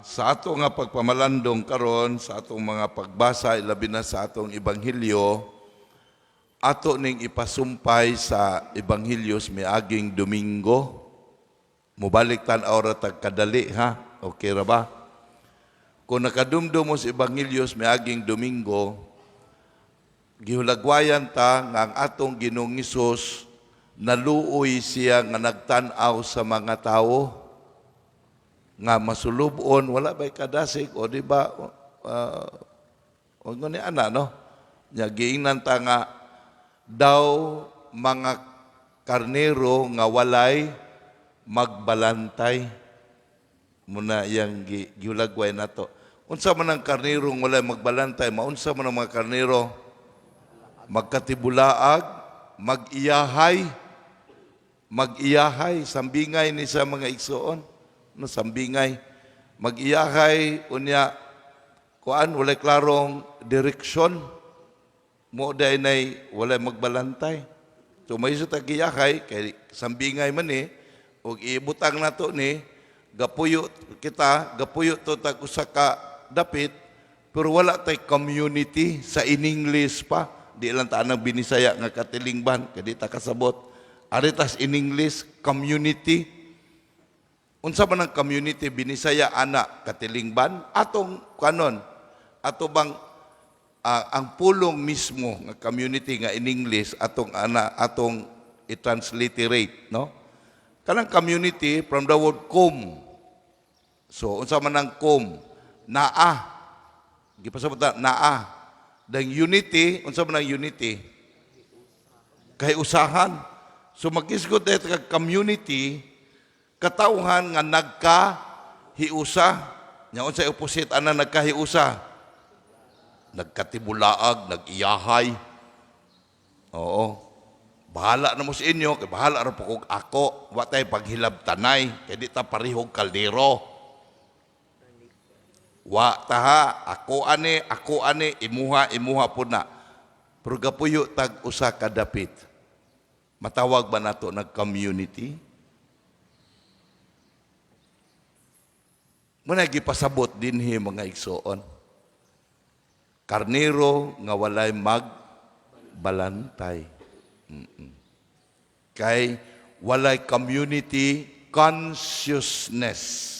Sa ato nga pagpamalandong karon, sa atong mga pagbasa, ilabi na sa atong ebanghelyo, ato ning ipasumpay sa ebanghelyo sa miaging Domingo. Mubalik tan-aw ra tag kadali, ha. Okay ra ba? Kung nakadumdum mo sa ebanghelyo sa miaging Domingo, gihulagwayan ta nga ang atong Ginoong Hesus, naluoy siya nga nagtan-aw sa mga tawo nga masulubon, wala ba'y kadasig o di ba, o ni ana, no, nya giingnan ta nga daw mga karnero nga walay magbalantay muna yang gihulagway nato. Unsa man ang karnero nga walay magbalantay? Maunsa man ang mga karnero? Magkatibulaag, mag-iyahay, mag-iyahay, sambingay ni sa mga igsuon, no? Sambingay, mag-iyahay, unya kuan, walay klarong direksyon mo dahil nay walay magbalantay. So may sa tagiyahay kay sambingay man ni, ug ibutang nato ni gapuyo kita, gapuyo to tag usa ka dapit, pero wala tay community. Sa in English pa, di lang ta anang Binisaya nga katilingban kay di ta kasabot. Ari tas in English, community. Unsa man ang community Binisaya ana, katilingban? Atong kanon, ato bang ang pulong mismo nga community nga in English, atong ana, atong i-transliterate, no? Kanang community, from the word "com". So unsa man ang com? Naa. Gipasabot na naa. Then unity, unsa man ang unity? Kay usahan. So magisgot dahil ka community, katawhan nga nagkahiusa. Nya unsay opposite ana nagkahiusa? Nagkatibulaag, nag-iyahay. Oo. Bahala na mo sa inyo, kay bahala ra po kog ako. Wa tay paghilabtanay, kay di ta parehog kaldero. Wa ta ha, ako ani, imuha, imuha po na. Pero gapuyo tag usa ka dapit. Matawag ba nato nag community? Muna gipasabot dinhi, mga igsoon. Karnero nga walay magbalantay. Kay walay community consciousness.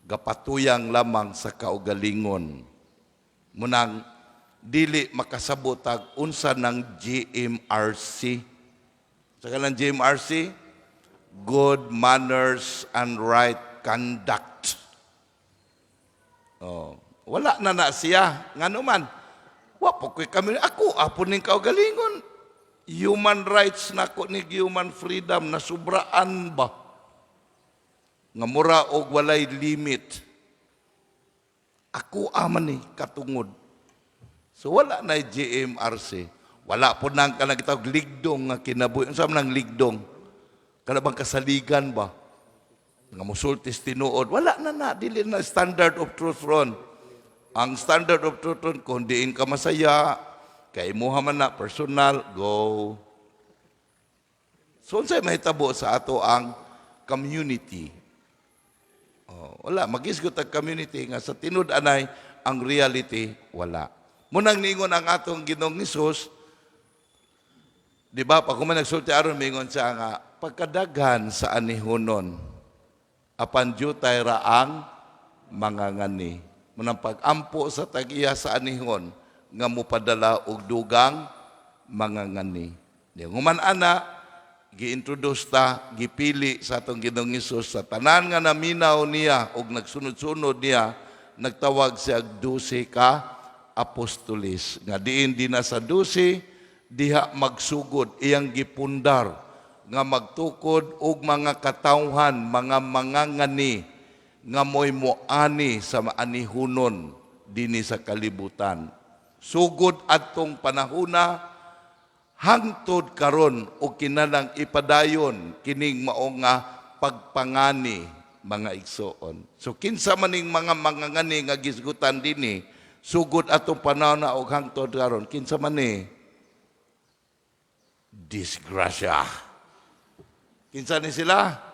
Gapatuyang lamang sa kaugalingon. Munang dili makasabot ag unsa ng GMRC. Sa kanang GMRC, Good Manners and Right Conduct. Oh, wala na na siya. Ngano man? Wa po ko'y kami. Ako, apo ning kaugalingon. Human rights nako ni, human freedom na sobraan ba? Nga mura og walay limit. Ako aman ni katungod. So wala na GMRC. Wala po nang kanang gitawag ligdong nga kinabuhi. Unsa man ang ligdong? Kana bang kasaligan ba? Nga musultis tinuod. Wala na na. Dili na standard of truth ron. Ang standard of truth ron, kung diin ka masaya, kay imuha man na, personal, go. So, unsay mahitabo sa ato ang community? Oh, wala. Magisgot ang community nga sa tinud anay, ang reality, wala. Munang ningon ang atong Ginoong Hesus, di ba, pag kuman nagsulti aron, mingon siya nga, pagkadaghan sa anihunon, apan jutay ra ang mangangani. Munang pag-ampo sa tag-iya sa anihon, nga mupadala og dugang mangangani. Di nguman ana, gi-introduce ta, gipili sa atong Ginoong Hesus sa tanan nga naminaw niya og nagsunod-sunod niya, nagtawag siya og 12 ka apostolis. Nga diin din na sa 12, diha magsugod iyang gipundar nga magtukod og mga katawhan, mga mangangani nga mo'y moani sa maanihunon dinhi sa kalibutan. Sugod adtong panahuna hangtod karon o kinalang ipadayon kining mao nga pagpangani, mga igsoon. So kinsa maning mga mangangani nga gisgutan dinhi sugod atong panahon na og hangtod karon? Kinsa man ni? Disgrasya. Kinsa ni sila?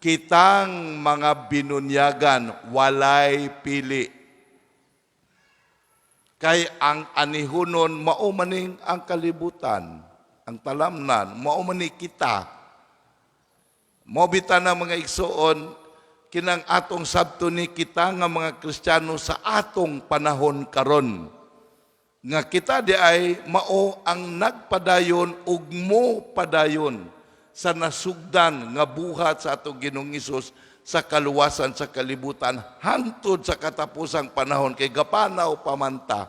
Kitang mga binunyagan, walay pili. Kay ang anihunon, mao maning ang kalibutan, ang talamnan, mao man ni kita. Mao bitaw na, mga igsoon, kinang atong sabto ni kita nga mga Kristiyano sa atong panahon karon nga kita di ay mao ang nagpadayon ug mo padayon sa nasugdan nga buhat sa atong Ginoong Hesus sa kaluwasan sa kalibutan hangtod sa katapusang panahon, kay gapanaw pa man ta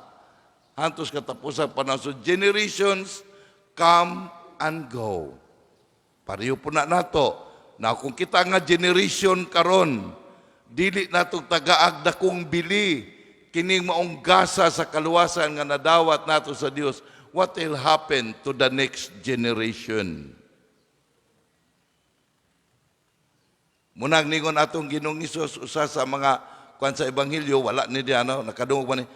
hangtod sa katapusang panahon. So generations come and go. Pareho po na nato na kung kita nga generation karon dili nato tagaag dakong bili kining maong gasa sa kaluwasan nga nadawat nato sa Dios, what will happen to the next generation? Munang ningon atong Ginoong Hesus, usa sa mga kuan sa ebanghelyo, wala ni diyan no, nakadungog ba ni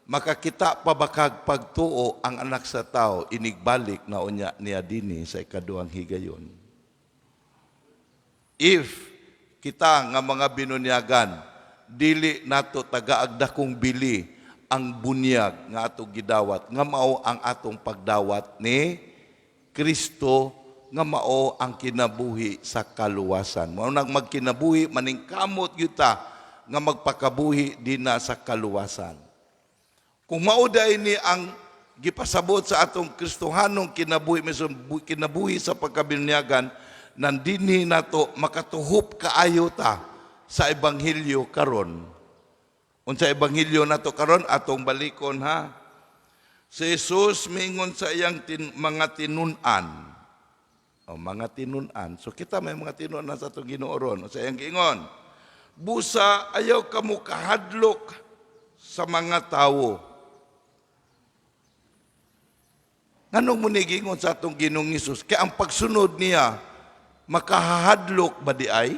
makakita pa ba kag pagtuo ang Anak sa Tao inigbalik na unya niya dinhi sa ikaduhang higayon? If kita nga mga binunyagan dili nato tagaag dakong bili ang bunyag nga atong gidawat, nga mao ang atong pagdawat ni Kristo, nga mao ang kinabuhi sa kaluwasan. Mao nang magkinabuhi, maningkamot gyud ta nga magpakabuhi dina sa kaluwasan. Kung mao diay ni ang gipasabot sa atong Kristohanong kinabuhi, mison kinabuhi sa pagkabinyagan, nandinhi nato makatuhop kaayo ta sa ebanghelyo karon. Unsa ebanghelyo nato karon? Atong balikon ha. Si Jesus mingon sa iyang mga tinun-an. O, mga tinun-an. So kita may mga tinun-an sa atong Ginoo ron. Sa iyang giingon, "Busa ayaw kamo kahadlok sa mga tawo." Nganong mo ni giingon sa atong Ginoong Hesus? Kaya ang pagsunod niya, makahadlok ba di ay?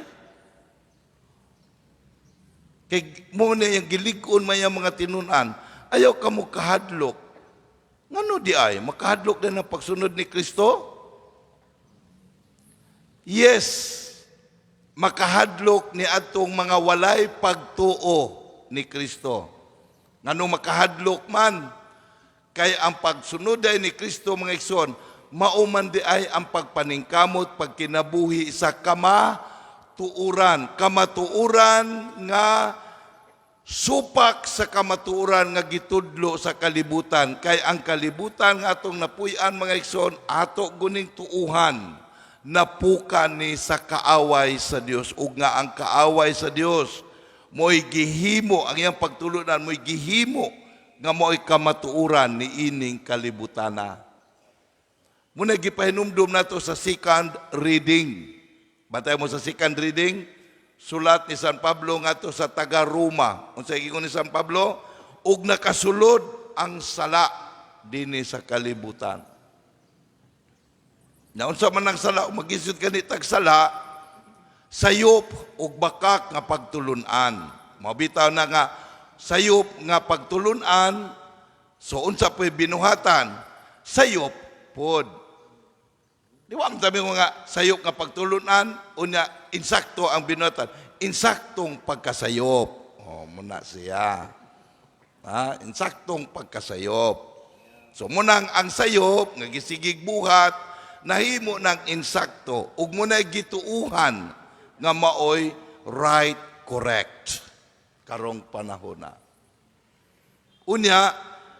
Kay mo na yung gilig-on may mga tinun-an, ayaw kamo kahadlok. Ngano di ay? Makahadlok na ang pagsunod ni Kristo? Yes, makahadlok ni atong mga walay pagtuo ni Kristo. Ngano makahadlok man? Kay ang pagsunod ay ni Kristo, mga igsoon, mao man di ay ang pagpaningkamot, pagkinabuhi sa kamatuoran. Kamatuoran nga supak sa kamatuoran nga gitudlo sa kalibutan. Kay ang kalibutan nga atong napuy-an, mga igsoon, ato guning tuuhan, napuka ni sa kaaway sa Dios, ug nga ang kaaway sa Dios mo'y gihimo ang iyang pagtulunan, mo'y gihimo nga mo'y kamatuoran ni ining kalibutana. Muna gipahinumdum nato sa second reading. Batay mo sa second reading, sulat ni San Pablo ngadto sa taga Roma. Unsa giingon ni San Pablo? Ug nakasulod ang sala dinhi sa kalibutan. Na unsa man ang sala, magisod kani tag sala, sayop ug bakak nga pagtulunan. Mabitaw na nga sayop nga pagtulunan, so unsa po'y binuhatan? Sayop pod. Di ba ang sabi ko nga sayop nga pagtulunan, unya insakto ang binuhatan, insaktong pagkasayop. Oh, muna siya. Ha, insaktong pagkasayop. So munang ang sayop nga gisigig buhat nahimo ng insakto ug muna'y gituuhan nga maoy right, correct karong panahon na. Unya,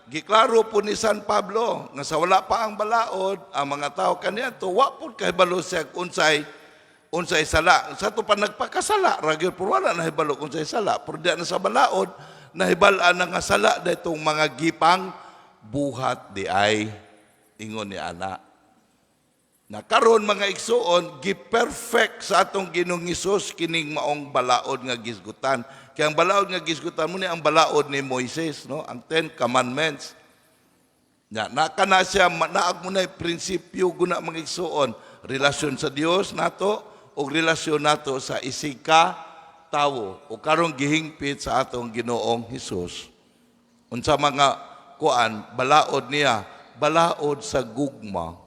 giklaro po ni San Pablo nga sa wala pa ang balaod, ang mga tao kaniadto wa pud kahibalo siya unsay unsay sala. Sa ato pa nagpakasala, ra gyud, pero wala nahibalo kung unsay sala. Pero diya na sa balaod, nahibal-an na nga sala ditong mga gipang buhat di ay ingon ni ana. Na karon, mga igsuon, gi-perfect sa atong Ginoong Hesus kining maong balaod nga gisgutan. Kaya ang balaod nga gisgutan mo ni ang balaod ni Moises, no? Ang Ten Commandments. Ya, naka na siya, naag mo na prinsipyo guna, mga igsuon, relasyon sa Dios nato o relasyon nato sa isig ka tawo o karong gihingpit sa atong Ginoong Hesus. Unsa mga kuan balaod niya? Balaod sa gugma,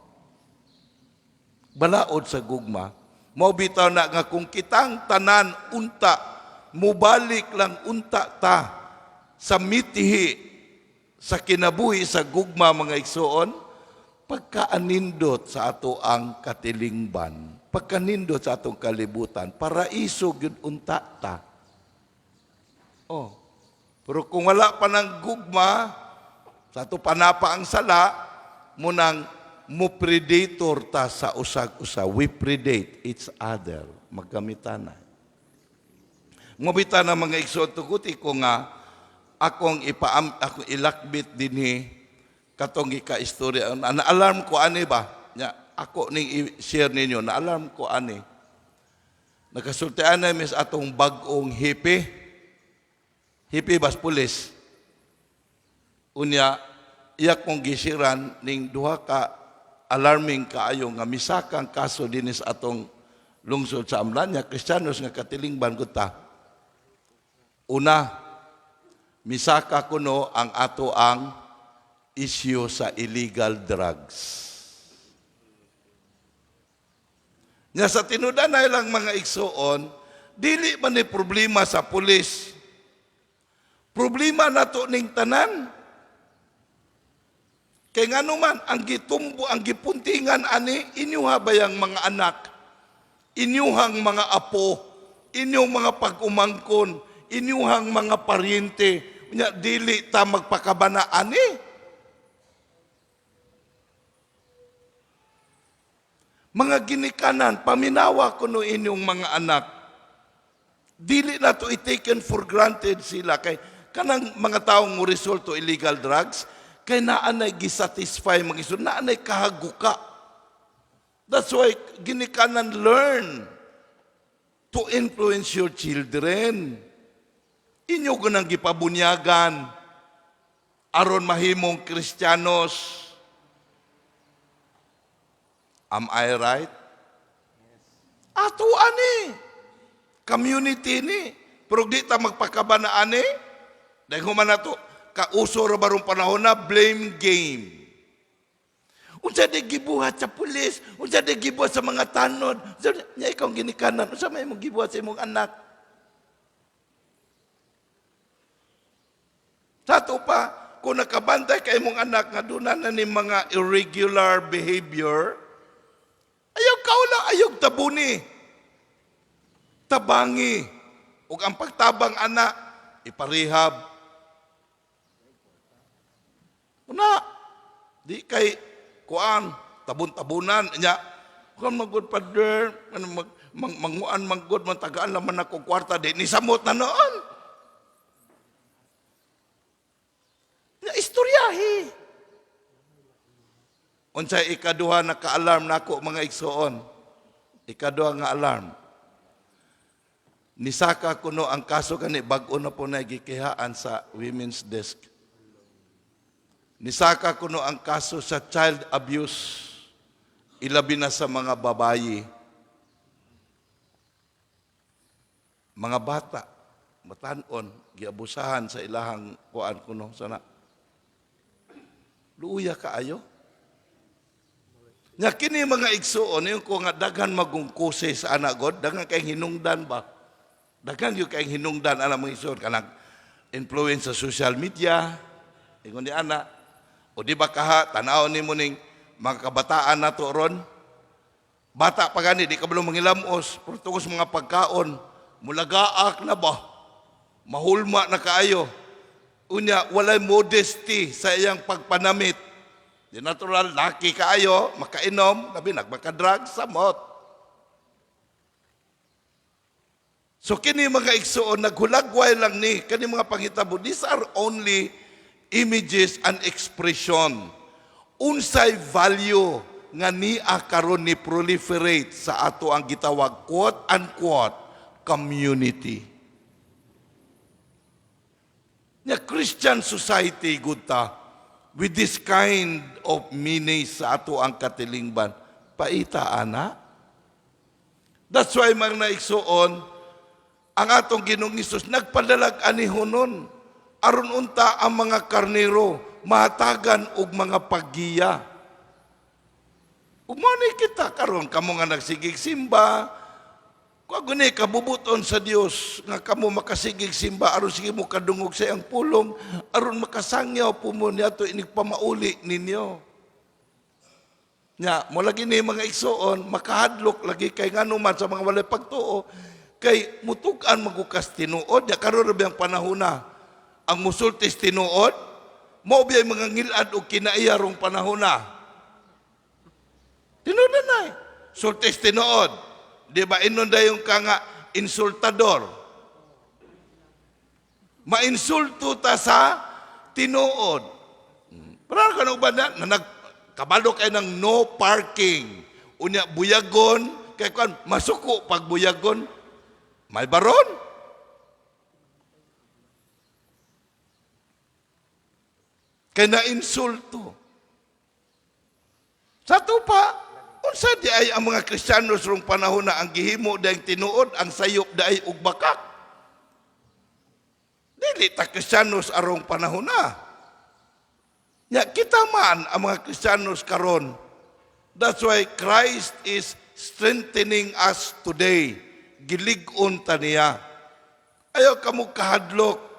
balaod sa gugma. Mao bitaw na nga kung kitang tanan unta mubalik lang unta ta sa mitihi sa kinabuhi sa gugma, mga igsuon, pagkaanindot sa ato ang katilingban, pagkanindot sa atong kalibutan, paraiso gyud unta ta. Oh. Pero kung wala pa ng gugma, sa ato panapa ang sala, munang mo predator ta sa usag-usa. We predate each other. Magkamitan na. Mubita na, mga igsoon, tuguti ko nga akong ilakbit dinhi katong ika-istorya. Na-alarm ko ani ba? Nya, ako ning i-share ninyo, na-alarm ko ani. Nakasultian na mis atong bag-ong hepe. Hepe bas pulis. Unya, iya kong gisiran ning duha ka alarming kaayo nga misakang kaso dinis atong lungsod sa Amlan nya Kristiyanos nga katilingban gud ta. Una, misaka kuno ang ato ang issue sa illegal drugs. Nya sa tinudan na lang, mga igsuon, dili man ni problema sa pulis. Problema nato ning tanan. Kay ngano man ang gitumbo, ang gipuntingan ani, inyuha bayang mga anak, inyuhang mga apo, inyong mga pag-umangkon, inyuhang mga paryente, nya dili ta magpakabana ani. Mga ginikanan, paminawa kuno inyong mga anak. Dili na to i-taken for granted sila kay kanang mga taong mo resulto illegal drugs kay naa nay gisatisfy, mga iso, naa nay kahaguka. That's why ginikanan, learn to influence your children. Inyo gunang gipabunyagan aron mahimong Kristiyanos. Am I right? Ato ani. Community ni. Pero di ta magpakabana ani. Dahil human na to, kauso ra barong panahon na blame game. Unsa di gibuhat sa pulis? Unsa di gibuhat sa mga tanod? Unsa nya ikaw ang ginikanan? Unsa may imong gibuhat sa imong anak? Sa ato pa, kung nakabantay kay imong anak nga doon na ni mga irregular behavior, ayaw kaula, ayaw tabuni. Tabangi. Ug ang pagtabang ana, iparehab. Una, di kay kuan, tabon-tabunan nya. Kuan magud, Father, ano mag manguan manggod man, tagaan laman ako kwarta, di ni samot na noon. Nya istoryahi. Unsay ikaduha na ka-alarm nako, mga igsoon? Ikaduha nga alarm. Nisaka kuno ang kaso kani, bag-o na po na gikihaan sa women's desk. Nisaka kuno ang kaso sa child abuse, ilabi na sa mga babayi. Mga bata, matanon, giabusahan sa ilahang kuan kuno sana. Luuya kaayo. Nya kini, mga igsuon, yung ko nga daghan magungkose sa anak God, daghan kay hinungdan ba? Daghan yung kay hinungdan ana, mga igsuon, kanang influence sa social media, ingon ni ana. O di ba kaha, tanaw nimo ning mga kabataan nato ron, bata pa gani, di ka balong mangilamos, pero tungod sa mga pagkaon, mulagaak na ba? Mahulma na kaayo. Unya, walay modesty sa iyang pagpanamit. Di natural, laki kaayo, makainom, labi nagmaka-drugs, samot. So kini, mga igsuon, naghulagway lang ni, kani mga panghitabo, these are only images and expression. Unsay value nga niya karon ni proliferate sa ato ang gitawag, quote unquote, community? Nya Christian society gud ta with this kind of menace sa ato ang katilingban. Paita ana. That's why, mga naigsuon, ang atong Ginoong Hesus nagpadalag ani hunon aron unta ang mga karnero mahatagan og mga paggiya. Ug mao ni kita karon, kamo nga nagsigig simba, Kung guni kabubuton sa Dios nga kamo makasigig simba aron sige mo kadungog sa iyang pulong, aron makasangyaw po mo niadto inig pamauli ninyo. Nya, mo lagi ni mga igsuon, makahadlok lagi kay ngano man sa mga walay pagtuo, kay mutug-an magukas tinuod, ya karon ra biyang panahona. Ang musultis tinuod, mao biyay mga ngilad og kinaiya rong panahona. Tinuod na eh. Sultis tinuod. Di ba inon dayon ka nga insultador? Mainsulto ta sa tinuod. Pero ka ba na nag kabalo kay ng no parking. Unya buyagon kay kan masuko pag buyagon may baron. Kay na insulto. Sa tupa, unsa di ay ang mga Kristiyano rong panahon na ang gihimo dayang tinuod, ang sayop daay og bakak. Dili ta Kristiyanos arong panahon na. Nya kita man ang mga Kristiyanos karon. That's why Christ is strengthening us today. Gilig-on ta niya. Ayaw kamo kahadlok.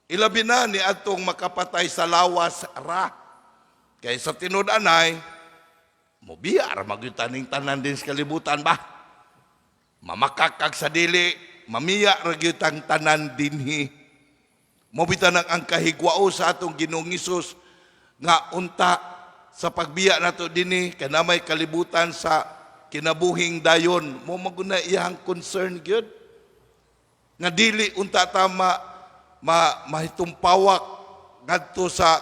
Ilabi na ni atong makapatay sa lawas ra. Kay sa tinud anay, mobiya ra magyud taning tanan din sa kalibutan ba? Mamakakag sa dili, mamiya ra gyud tang tanan dinhi. Mobita nang ang kahigwao sa atong Ginoong Hesus nga unta sa pagbiya nato dinhi kay na may kalibutan sa kinabuhing dayon, mo maguna iyang concern gyud. Nga dili unta ta mahitumpawak ngadto sa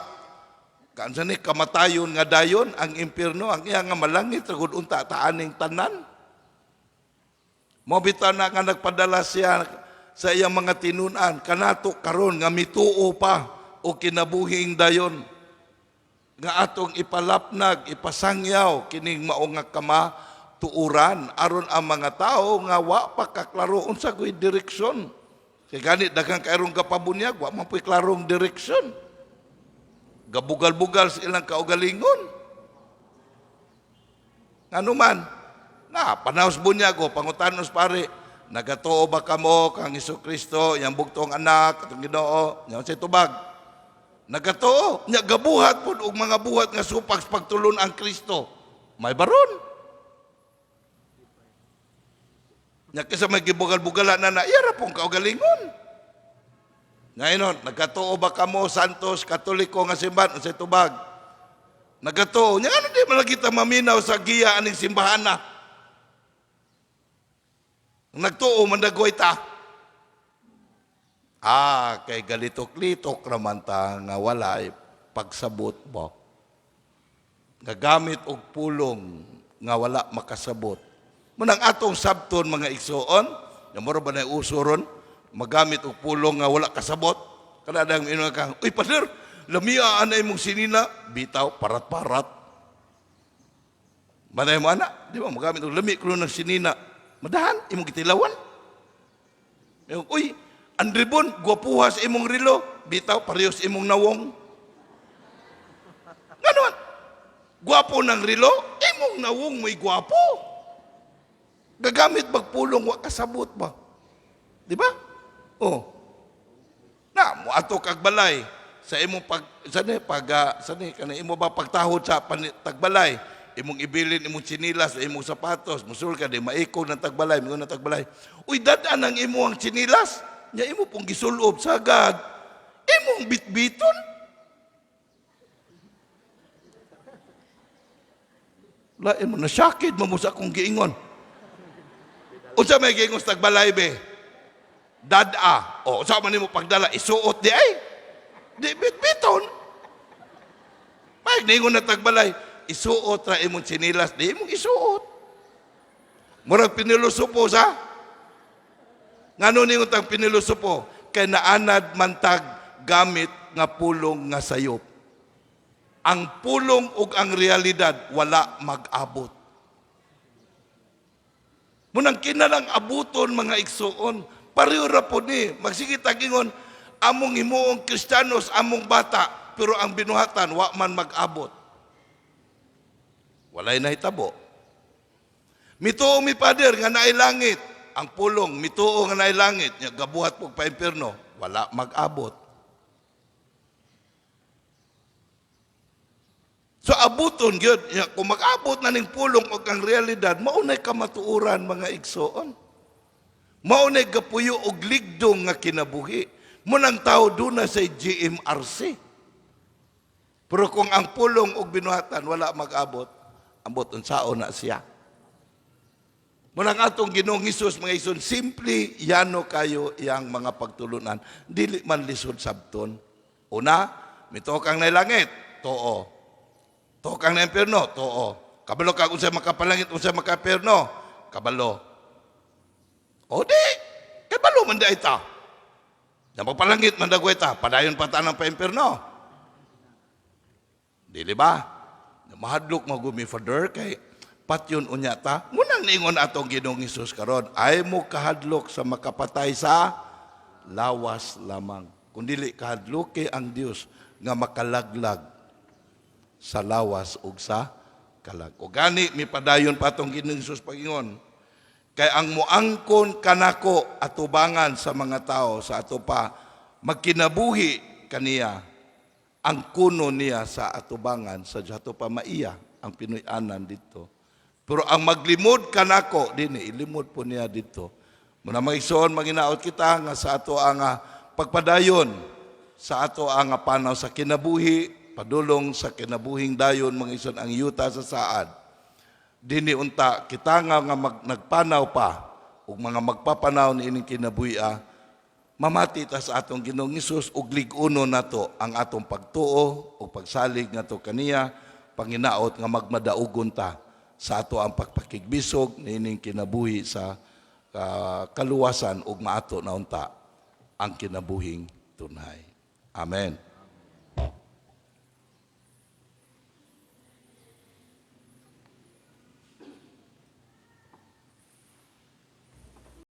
kansa ni kamatayon nga dayon ang impierno, ang iya nga malangit ra gud unta ta aning tanan. Mo bitaw na nga nagpadala siya sa iyang mga tinun-an kanato karon nga mituo pa o kinabuhing dayon nga atong ipalapnag, ipasangyaw kining mao nga kamatuoran aron ang mga tawo nga wa pa kaklaro unsa koy direksyon. Kay gani daghang kayrong gapabunyag, wa man puy klarong direksyon. Gabugal-bugal sa ilang kaugalingon. Ngano man, na panahos bunyag o pangutanos pare, nagatuo ba kamo kang Hesus Kristo, iyang bugtong anak, atong Ginoo, nya unsay tubag? Nagatuo, nya gabuhat pud og mga buhat nga supak sa pagtulon ang Kristo. May baron. Nya kaysa may gibugal-bugala na na, iya ra pong kaugalingon. Ngayon, nagkatuo ba kamo, Santos, Katoliko nga simbahan, unsay tubag? Nagkatuo, nya ano di man lagi ta maminaw sa giya aning simbahan na? Nagtuo, mandagoy ta. Ah, kay galitok-litok raman ta nga walay pagsabot mo. Gagamit og pulong nga wala makasabot. Munang atong sabton mga igsoon, nga mura ba na uso ron, magamit og pulong nga wala kasabot. Kadadang ino ka, uy pader, lamia anay mong sinina, bitaw parat-parat. Manay mo ana, di ba magamit og lami kuno ng sinina. Madahan imong gitilawan. Uy, ang ribon, gwapuha sa imong rilo, bitaw parehas imong nawong. Ganon. Gwapo ng rilo, imong nawong may gwapo. Gagamit magpulong, wa kasabot ba? Di ba? Oh. Na, muato kag balay sa imong pag sa ni pag sa ni kana imo ba pagtahod sa tagbalay, imong ibilin imong tsinilas o imong sapatos, musul ka di maikog ng tagbalay, mingon ng tagbalay. Uy, dad-an ang imo ang tsinilas. Nya imo pong gisulob sagad. Imong bitbiton. Lain mo nasakit mo sa akong giingon. Unsa may giingon sa tagbalay be? Dad-a. O unsa man nimo pagdala isuot di ay? Di bitbiton. May ningon na tagbalay, isuot ra imong tsinilas, di imong isuot. Murag pinilusupo sa ngano ningon tang pinilusupo? Kay naanad man tag gamit nga pulong nga sayop. Ang pulong ug ang realidad wala mag-abot. Munang kinalang abuton mga igsuon, pareho ra po ni magsige tagingon among himuong Kristiyanos among bata, pero ang binuhatan wa man mag-abot. Walay nahitabo. Mituo mi pader nga naay langit. Ang pulong mituo nga naay langit, nya gabuhat pog pa impierno, wala mag-abot. So abuton gyud nya kung mag-abot na ning pulong og ang realidad, mao nay kamatuoran, mga igsoon. Mao nay gapuyo og ligdong nga kinabuhi. Munang tao duna sa GMRC. Pero kung ang pulong og binuhatan wala mag-abot, ambot unsaon na siya? Munang atong Ginoong Hesus, mga igsoon, simple yano kayo iyang mga pagtulunan. Dili man lisod sabton. Una, mituo kang naay langit, tuo. Tuo kang naay impyerno, tuo. Kabalo ka unsay makapalangit, unsay makaimpyerno, kabalo. O di, kabalo man di ta. Yang magpalangit man dagway ta, padayon pa ta ng paimpyerno. Dili ba? Mahadlok magumi, Father, kay patyon unya ta. Munang niingon atong Ginoong Hesus karon, ay mo kahadlok sa makapatay sa lawas lamang. Kung dili kahadloki ang Dios nga makalaglag sa lawas ug sa kalag. O gani mipadayon pa atong Ginoong Hesus pagingon, kay ang muangkon kanako atubangan sa mga tao sa ato pa magkinabuhi kaniya, ang kuno niya sa atubangan sa ato pa maiya ang Pinoy-anan dito. Pero ang maglimod kanako dinhi, ilimod po niya dito. Muna, mga igsoon, maginaot kita nga sa ato ang pagpadayon sa ato ang panaw sa kinabuhi, padulong sa kinabuhing dayon, mga igsoon, ang yuta sa saad. Dinhi unta kita nga nagpanaw pa ug mga magpapanaw ni ining kinabuhi, mamati ta sa atong Ginoong Hesus ug lig-uno nato ang atong pagtuo ug pagsalig nato kaniya, panginaot nga magmadaugon ta sa ato ang pagpakigbisog niining kinabuhi sa kaluwasan ug maato na unta ang kinabuhing tunhay. Amen.